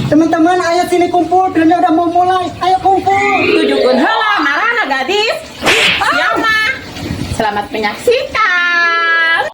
Teman-teman, ayo sini kumpul, filmnya udah mau mulai. Ayo kumpul. Tujukeun heula marana gadis. Siapa? Selamat menyaksikan.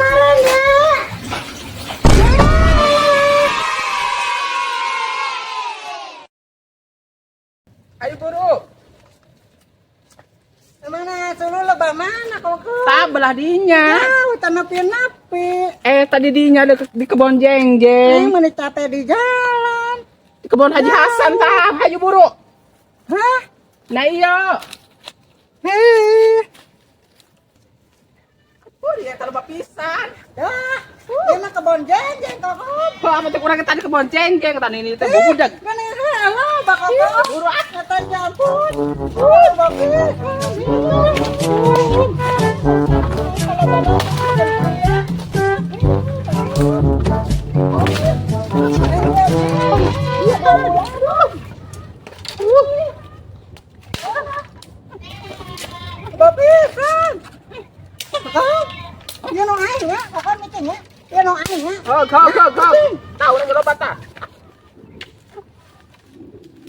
Marana. Ayo buru. Mana sulu lebah mana kok? Tak belah dinya. Ya, hutan napi-napi. Eh tadi dinya ada di kebon Eh, jeng-jeng. mana capek di jalan. Di kebon Haji Hasan tah. Ayo buru. Hah? Nah iya. Hei. Oh dia kalau pisan. Dah, dia mah kebon jeng-jeng kok. Wah, macam kurang tadi kebon jeng-jeng tadi ini teh budak. Mana halah bakal Buru ah. Kata ampun. Oh, bagus. Bapisan. Dia nong aing ya, kakak micin ya. Dia nong aing ya. Oh, kau kau kau. Tahu lagi lobat tah.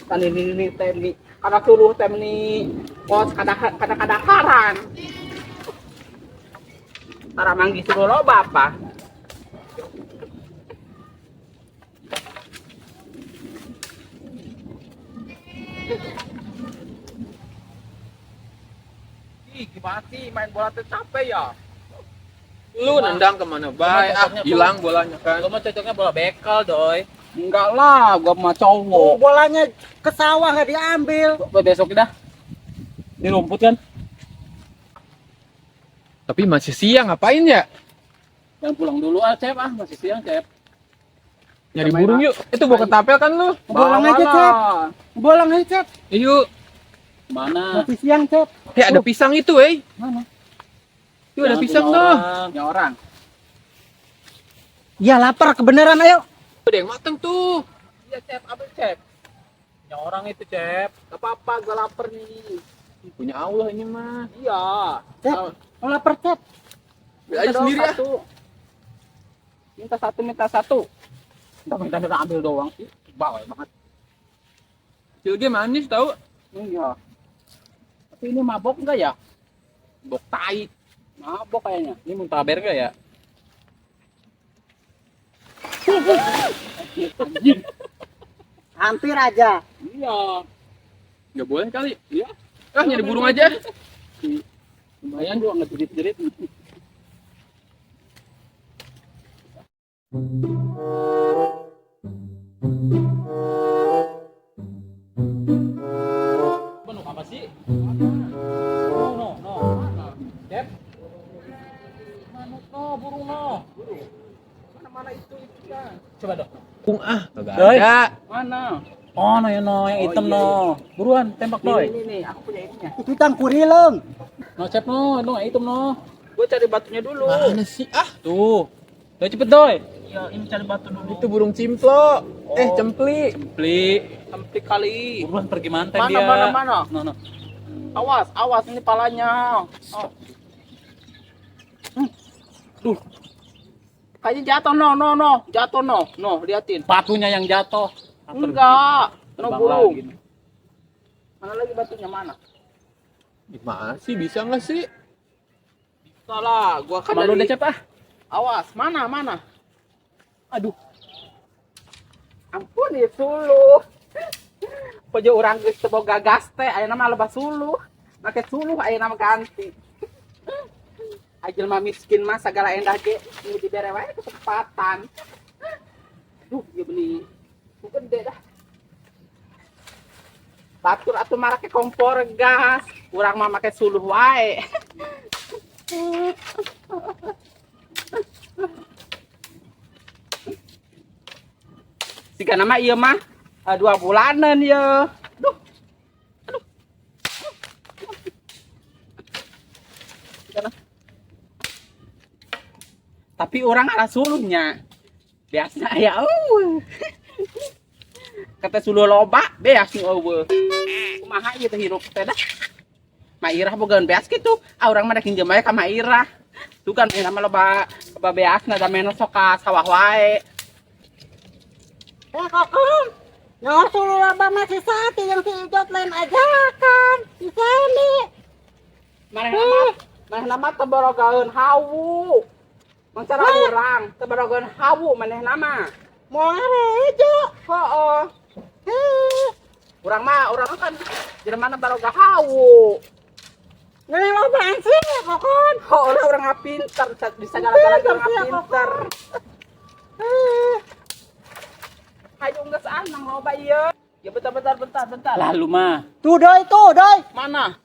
Tadi ini teh ni karena suruh teh ni kos kada kada kadakaran. Tara manggi suruh loba apa? Ih, gimana sih main bola tuh capek ya? Lu nendang kemana bae? Ah, hilang bolanya kan. Lu mah cocoknya bola bekel, doi. Enggak lah, gua mah cowok. Bolanya ke sawah nggak diambil. Gua besok dah. Di rumput kan? Tapi masih siang ngapain ya? Yang pulang dulu ah, Cep ah, masih siang, Cep. Nyari burung yuk. Itu bawa ketapel kan lu? Bolang aja, Cep. Bolang aja, Cep. Yuk. Mana? Masih siang, Cep. Eh, ada pisang itu, eh. Mana? Itu ada pisang tuh. Ya orang. Ya lapar kebenaran ayo. Ada yang mateng tuh. Iya, Cep, ambil, Cep. Ya orang itu, Cep. Gak apa-apa, gua lapar nih. Punya Allah ini mah. Iya. Cep, mau lapar, Cep. Ambil aja sendiri ah. satu. Minta satu, minta satu. Minta minta minta ambil doang sih. Bawel banget. Cilge manis tau. Iya. Tapi ini mabok enggak ya? Mabok tai. Mabok kayaknya. Ini muntaber enggak ya? Anjing. Hampir aja. Iya. Nggak boleh kali. Iya. Ah, nyari burung aja. Lumayan gua ngejerit-jerit. Penuh apa sih? No, no, no. Cep. Manuk no, burung no. Burung. Mana-mana itu itu kan. Coba dong. Kung ah, kagak Doi. ada. Mana? Oh, no, no, yang Oh, hitam iya, no. Buruan, tembak doi. Ini nih, aku punya ininya. Itu tangkurileng. No, cep no, no, yang hitam no. Gue cari batunya dulu. Mana sih? Ah, Tuh. Doi cepet doi. Iya, ini cari batu dulu. itu burung cimplo. Eh, cempli. Cempli. Sampai kali. Buruan pergi mantan Mana, dia. mana, mana? No, no. Awas, awas ini palanya. Oh. Duh. Kayaknya jatuh no, no, no, jatuh no, no, liatin. Batunya yang jatuh. Enggak, no Terbang burung. lagi. Mana lagi batunya mana? Gimana sih? Bisa nggak sih? Bisa lah, gua kan Sama lu dari deh, Cep ah. Awas, mana mana? Aduh. Ampun ya suluh. Pojo urang geus teu boga gas teh, ayeuna mah loba suluh. Make suluh ayeuna mah ganti. Ajeul mah miskin mah sagala endah ge nu dibere wae kesempatan. Duh, ieu beli gede dah. Batur atuh marake kompor gas, urang mah make suluh wae. Siga nama ieu mah 2 bulanan ye. Duh. Aduh. Sigana. Tapi orang arah suluhnya. Biasa ya eueuh. Kata suluh loba beas nu eueuh. Kumaha ieu teh hirup teh dah. Mairah bogaeun beas kitu. Ah urang mah rek nginjem wae ka Mairah. Tuh kan ayeuna mah loba beasna da mena sok ka sawah wae. Eh kokom, nyawa suluh loba masih satu yang si Ijot lain ajakan. Si Semi. Manehna mah teu borogaeun hawu. Mangcara urang teu borogaeun hawu manehna mah. Moal ijo. Heeh. Heh. Urang mah kan jelema na baroga hawu. Ngeuli lobaan sih kokon. Heeh lah urang mah pinter, di sagala-gala Pinter urang mah sih, pinter. Heh. Hayu geus ah nang loba ieu. Ya bentar bentar bentar bentar. Lah lu mah. Tuh doi, tuh doi. Mana?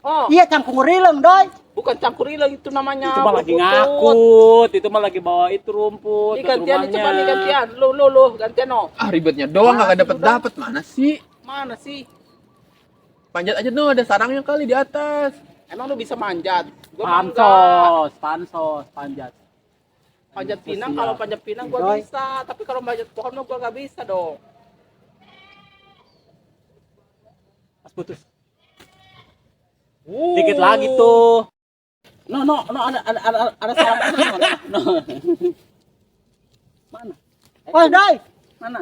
Oh, Iya cangkung rileng doi. bukan cangkurileng itu namanya. Itu mah lagi rumput. ngakut, itu mah lagi bawa itu rumput Ini ke gantian nih, coba nih rumahnya. gantian. Lu lu lu gantian no. Ah ribetnya doang Mana nggak sih, dapet dapet mana sih? Mana sih? Panjat aja dong, ada sarangnya kali di atas. Emang lu bisa manjat? Gua mah enggak. Pansos, pansos, panjat. Panjat pinang Iya. kalau panjat pinang gua Doi. bisa, tapi kalau manjat pohon mah gua nggak bisa dong. Pas putus. Dikit lagi tuh. No no no ada sarang mana? No. No. Mana? Oh doi, Mana?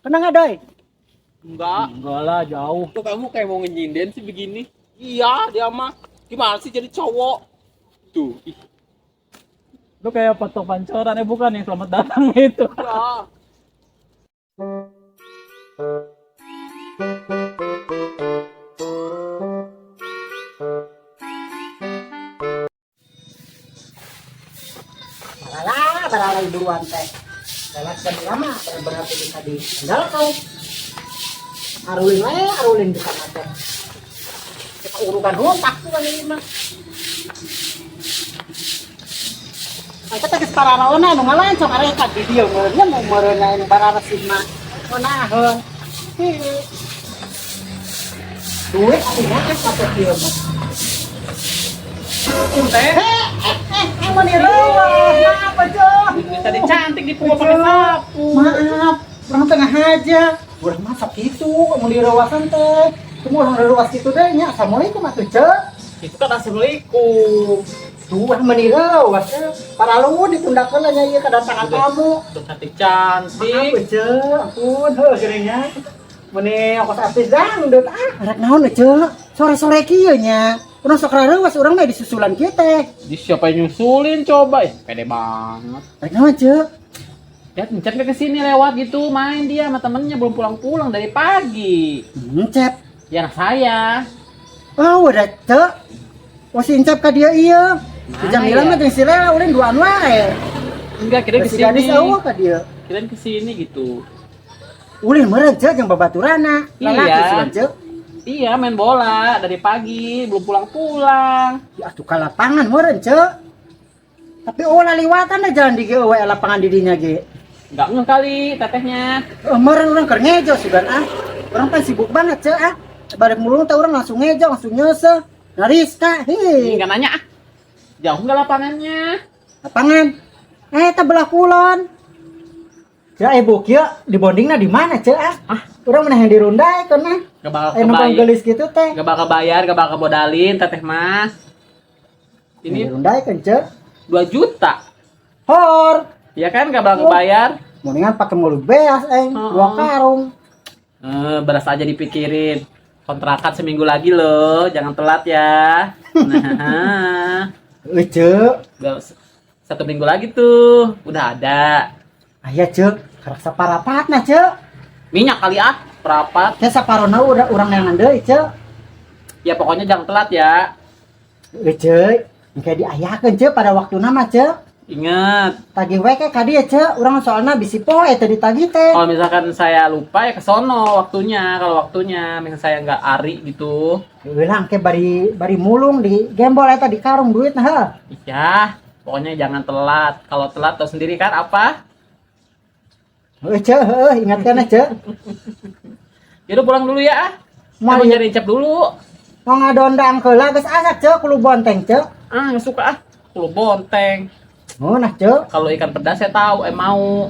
kena nggak doi? Enggak. Enggak lah, jauh. Kok kamu kayak mau ngenyinden sih begini? Iya, dia mah gimana sih jadi cowok? Tuh, ih. Lu kayak patok pancoran, bukan yang selamat datang itu. Iya. Barala, barala buruan teh. Lewat jam lama, benar-benar bisa diandalkan. Arulin wae, arulin bisa macet. Kita urugan rupak tuh kan ini mah. Kita geus pararaona nu ngalancong areka di dieu meureunnya mau meureunna anu bararesih mah. Ngeunaheun. Hih. Duit atuh nya kan kata kieu mah. Mun direuweuh. Maaf aja. Tadi cantik dipukul pakai sapu. Maaf, orang tengah aja. Urang masak gitu, mun direwasan teh. Cuma orang rewas gitu deh nya. Assalamualaikum atuh, Cek. Itu kan assalamualaikum. Tuh, urang meni rewas teh. Para lu ditundakeun lah nya ieu kedatangan tamu. Tuh cantik-cantik. Maaf, Cek. Ampun, heuh geuning nya. Meni ongkos artis dangdut ah. Rek naon Cek? Sore-sore kieu nya. Urang sok rareuwas urang mah disusulan kieu teh. Di siapa yang nyusulin coba? Pede banget. Rek naon, Cek? Ya, Encep ke kesini lewat gitu, main dia sama temennya belum pulang-pulang dari pagi. Encep. Ya anak saya. Oh, udah Cek. Oh, si Encep ka dia iya. Si Mana Jamila ya? mah jeung si Lela ulin duaan wae. Enggak, kirain Si gadis kesini. eueuh ka dia. Kirain kesini gitu. Ulin meureun Cek jeung babaturana. Lalaki Iya. sugan Cek. Iya, main bola dari pagi, belum pulang-pulang. Ya atuh ka lapangan meureun Cek. Tapi oh laliwatan dah jalan di ge we lapangan di dinya ge. Enggak ngeh kali tetehnya. Oh, meureun urang keur ngejo sugan ah. Urang kan sibuk banget Cek ah. Balik mulung teh urang langsung ngejo, langsung nyeuseh. Nariska, hi. Enggak nanya ah. Jauh enggak lapangannya? Lapangan. Teh belah kulon. Cek bu kieu dibondingna di mana Cek ah? Ah. Urang mah yang dirundai kana. Gak bakal Eh numpang kebayar. gelis gitu teh. Gak bakal bayar, gak bakal modalin teteh mas. Ini dirundai kan Cek. 2 juta. Hor. Ya kan gak bakal kebayar. Mendingan pakai mobil beas aing, dua karung. Eh, beras aja dipikirin. Kontrakan seminggu lagi loh, jangan telat ya. Nah, Heuh, Ceu. udah satu minggu lagi tuh, udah ada. Aya, Ceu, karak saparapatna, Ceu. Minyak kali ah, perapat. Teh saparona urang urang neangan deui, Ceu. Ya pokoknya jangan telat ya. Heuh, Ceu. Engke diayakeun, Ceu, pada waktuna mah, Ceu. Ingat, Tagih we ke ka dieu, Ceu. Urang soalna bisi poe teh ditagih teh. Kalau misalkan saya lupa ya ke sono waktunya. Kalau waktunya misalnya saya nggak ari gitu. Heuh lah, engke bari bari mulung di gembol eta di karung duit nah heuh. Iya, pokoknya jangan telat. Kalau telat tau sendiri kan apa? Heuh, Ceu, heuh, ingatkeun Ceu. Yaudah pulang dulu ya. Ah. Mau Mau nyari Encep dulu. Mau ngadondang heula geus asak, Ceu, kulu bonteng, Ceu. Ah, nggak suka ah. Kulu bonteng. Oh, nah, Ceu. Kalau ikan pedas saya tahu, mau.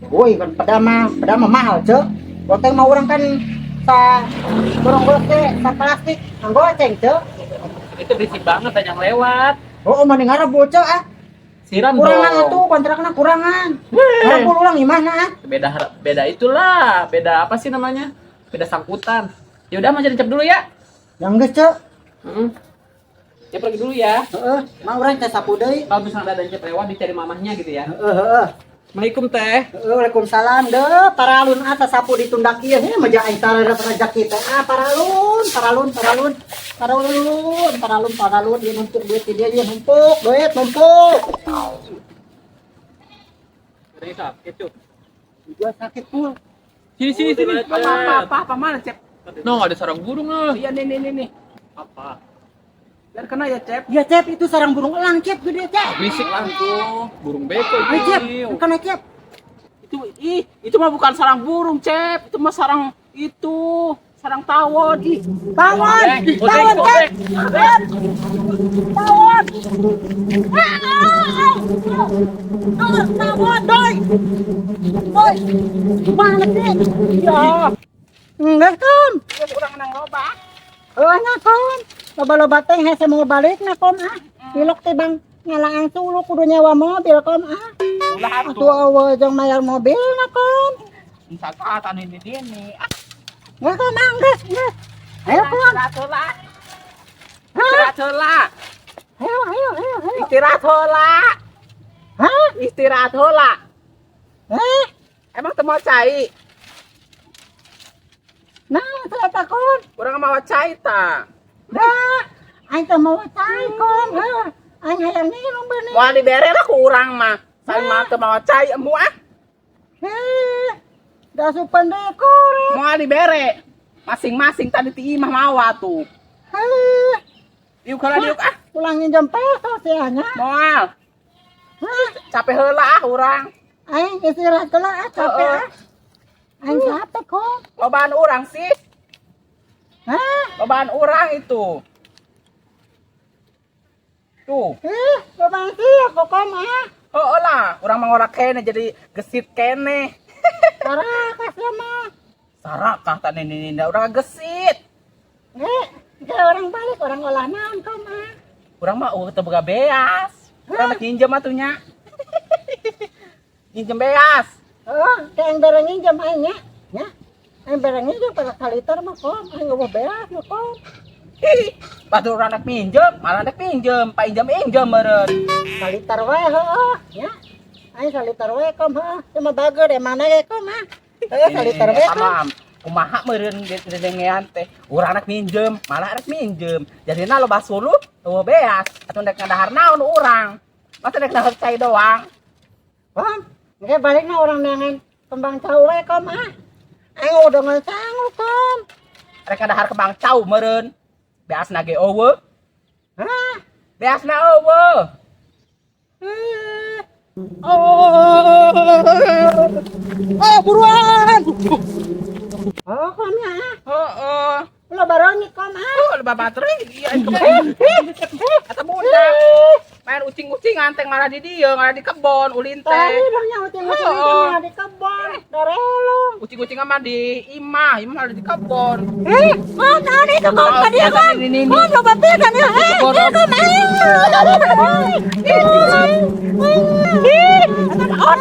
Woi, kan peda mah mahal, Ceu. Bonteng mah urang kan sa borong teh sa plastik, goceng, Ceu. Itu berisik banget banyak yang lewat. Oh, mending ngarebul, Ceu, ah. Siram Kurangan dong. atuh kontrakna kurangan. Ngarebul ulang gimana ah? Beda beda itulah, beda apa sih namanya? Beda sangkutan. Ya udah mau cari Encep dulu ya. Yang geus, Ceu. Ya pergi dulu ya. Heeh, mah urang teh sapu deui. Kalau misalnya ada Encep lewat dicari mamahnya gitu ya. Heeh, heeh. Assalamualaikum teh. Heeh, Waalaikumsalam deh. Paralun ah sapu ditundak ieu heh meja aing tara rezeki teh. Ah paralun, paralun, paralun. Paralun, paralun, paralun ieu numpuk duit di dia ieu numpuk, duit numpuk. Sakit tuh. Gua sakit pul. Sini sini sini. Apa apa apa, apa mana, Cep? No, ada sarang burung lah. Iya nih nih nih nih. Apa? Biar kena ya, Cep. Ya Cep, itu sarang burung elang Cep gede Cep. Berisik lah itu. Burung beko Ayo Cep, itu. bukan Cep. Itu ih, itu mah bukan sarang burung, Cep. Itu mah sarang itu, sarang tawon. Ih, Tawon, tawon Cep. Cep. Tawon. Ah, Tawon, doi. Doi. Mana sih? Ya. Enggak kom. Geus urang nang loba. Oh, nah kom. Loba-loba teh hese mau balik na kom ah. Pilok teh bang ngalaan suluh kudu nyewa mobil kom ah. Ulah Atuh atuh. eueuh jeung mayar mobil na kom. Sasatan ini dini. Ah, Enggak kom ah, geus, geus. Ayo kom. istirahat heula. Istirahat heula. Ayo, ayo, ayo, ayo. Istirahat heula. Hah? Istirahat heula. Eh, Emang teu mau cai? Nah, saya takut. Urang mau cai ta. Dah, aing teh mau cai kom. Heuh. Aing hayang minum bener. Moal dibere lah ku urang mah. Saya mah teu mau cai emu ah. Eh, dah supan deui korek. Moal dibere. Masing-masing tadi ti imah mawa tuh. Heh, Diuk heula diuk ah. pulang nginjem peso sia nya. Moal. Hah? Capek heula ah urang. Aing istirahat heula ah, capek Heeh. ah. Aing capek kok. Lobaan urang sih. Hah? Lobaan urang itu. Tuh. Eh, lobaan sia kok kom ah. Oh lah, urang mah ngorak kene jadi gesit kene. Sarakah sia mah. Sarakah tak nini nini urang gesit. Eh, ke orang balik orang olah naon kom ah. Urang mah eueuh teu boga beas. Urang mah nginjem atuh nya. Nginjem beas. Oh, ke aing bere nginjem aing nya. Nya. Aing bere nginjem pada kaliter mah kom, aing eueuh beas mah kom. Ih, batur urang rek minjem, malah rek minjem, pa injem injem meureun. Saliter we heueuh nya. Aing saliter we kom heueuh. Cuma bager emang ge kom ah. Heueuh saliter we kom. Sama kumaha meureun dedengean teh. Urang rek minjem, malah rek minjem. Jadina loba suluh, eueuh beas. Atuh rek ngadahar naon urang. Masa rek dahar cai doang. Kom, engke balikna urang neangan kembang cau we kom ah. Aing udah ngesangu kom. Rek ngadahar kembang cau meureun. Beasna ge eueuh. Hah? Beasna eueuh. Eh. Oh, oh buruan. Oh, kom ya. Heeh. Lo barongit kom ah. Oh, loba baterai. Iya, aing kembang. Eta budak. Main ucing-ucingan teh malah di dieu, malah di kebon ulin teh. Tadi bangnya ucing-ucing Heeh. malah di kebon. Darelong. Ucing-ucingan mah di imah, imah malah di kebon. Eh, oh, naon itu kau Oh, tadi kan? ini, ini. Oh, coba kan ya. Eh, Kebon. eh, kau main. Eh, oh,